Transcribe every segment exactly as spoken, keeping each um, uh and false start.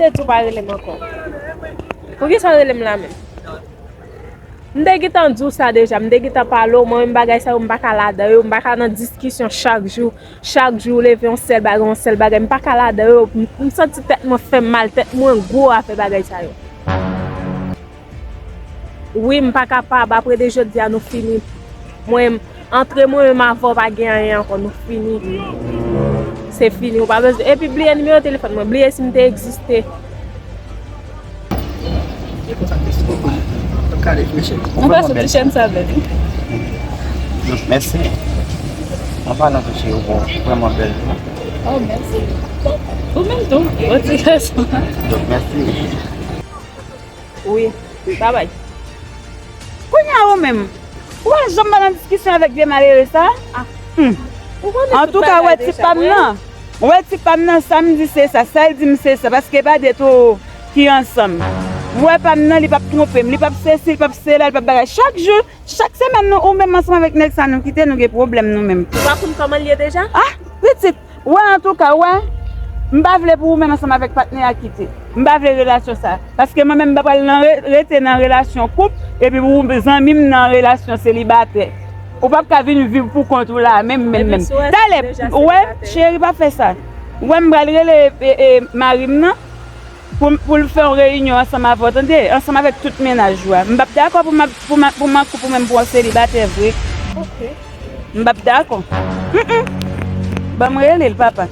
Ou pa rele m ankò. Poukisa w rele m la menm? M te gentan di w sa deja, m te gentan pale w, mwen menm bagay sa yo, m pa ka ladan yo, m pa ka nan diskisyon chak jou, chak jou leve yon sèl bagay, yon sèl bagay, m pa ka ladan yo, m, m santi tèt mwen fè m mal, tèt mwen gwo afè bagay sa yo. Wi, m pa kapab, apre de jodi a nou fini. Mwen, antre mwen menm avè w pa gen anyen ankò, nou fini. Se fini, ou pa bezwen. Epi bliye nimewo telefòn mwen, bliye si m te egziste. Mwen pase ti chèn sa bèl. Mèsi. Mwen pa nan touche ou vrèman bèl. Oh, mèsi. Ou menm tou, bon ti gason. Mèsi. Wi, babay. Kounye a ou menm, ou pa janm pa nan diskisyon avèk vye malere sa? Ah. Hmm. Ou konnen tout bagay deja, wè. Antouka, wè ti pa m nan. Wè ti pa m nan, sa m di se sa, sa l di m se sa, paske pa de tou ki ansanm. Ou wè pa m nan, li p ap twonpe m, li p ap sesi, li p ap sela, li p ap bagay. Chak jou, chak semèn nou, ou menm ansanm avèk nèg sa nou kite, nou gen pwoblèm nou menm. Ou pa konn kòman l ye deja? Ah, pitit, wè antouka, wè, m pa vle pou ou menm ansanm avèk patnè a kite. M pa vle relasyon sa. Paske mwen menm m pa pral nan re-, rete nan relasyon koup, epi pou zanmi m nan relasyon selibatè. Ou p ap ka vin viv pou kont ou la, menm, menm, menm. Talè, wè, cheri, pa fè sa. Wè, m pral rele, e, e, mari m nan pou, pou l fè yon reyinyon ansanm avè w, tande, ansanm avèk tout mennaj ou a. M p ap dakò pou m ap, pou m ap, pou m an koup ou menm pou yon selibatè vre. Ok. M p ap dakò. Mm-mm. Ban m rele l, papa.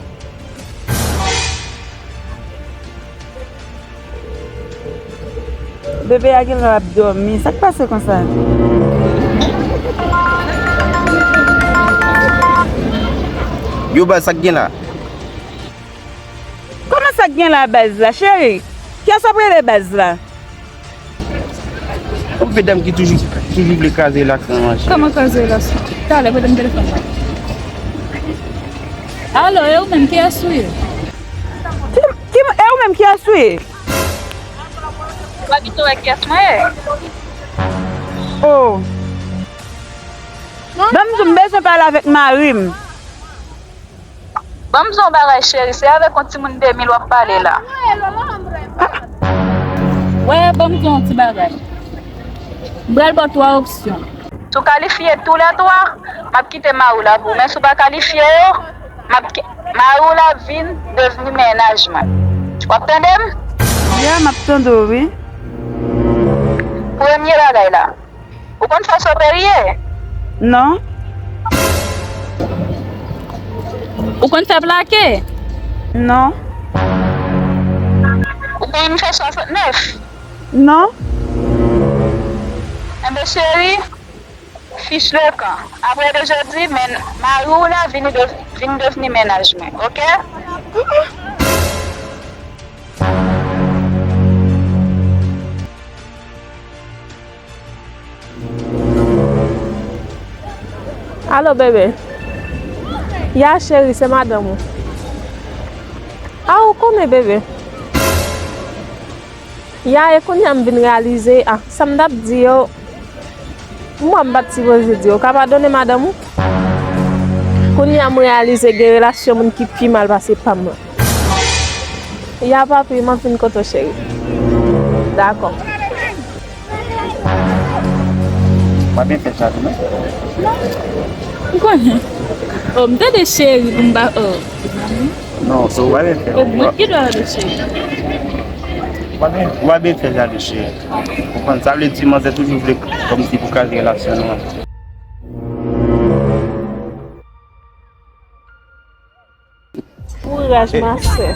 Bebe a genlè ap dòmi. Sa k pase konsa? Yo, baz, sa k gen la? Kòman sa k gen la, baz la, cheri? Kiyès w ap rele baz la? Yon vye dam ki toujou, toujou vle kraze relasyon an, cheri. Kòman kraze relasyon? Talè, pote m telefòn nan. Alo, e ou menm, kiyès ou ye? Ki, ki, e ou menm, kiyès ou ye? Ou pa gentan wè kiyès mwen ye? Oh. Ban m di w, m bezwen pale avèk mari m. Ban m di w yon bagay, cheri, se avèk yon timoun de mil w ap pale la. Wè, ban m di w yon ti bagay. M pral ba w twa opsyon. Si w kalifye toulètwa, m ap kite mari w la pou ou. Men si w pa kalifye yo, m ap ki-, mari w la vin devni mennaj mwen. W ap tande m? Ya, m ap tande w, wi. Premye bagay la, ou konn fè soperiye? Non. Ou konn fè plake? Non. Ou konn fè swasantnèf? Non. Enben, cheri, fiche le camp. Apre de jodi, men mari w la vin de-, vin devni mennaj mwen, oke? Alo, bebe. Ya, cheri, se madanm ou. A, ou konnen, bebe. Ya, e kounye a m vin reyalize, a, sa m t ap di yo, m wè m pa t sipoze di yo. Ou ka padone madanm ou? Kounye a m reyalize gen relasyon moun ki pi mal pase pa m lan. Ya, papi, m ap vin kote w, cheri. Dakò. W ap byen fè sa tou, non? M konnen. Oh, m tande cheri pou m pa, oh. Non, so w ap byen fè. Oh, mwen ki dwa rele cheri. W ap byen, w ap byen fè sa tou, cheri. Ou konprann? Sa vle di manzè toujou vle kòmsi pou kraze relasyon nou an. Kouraj, ma sè.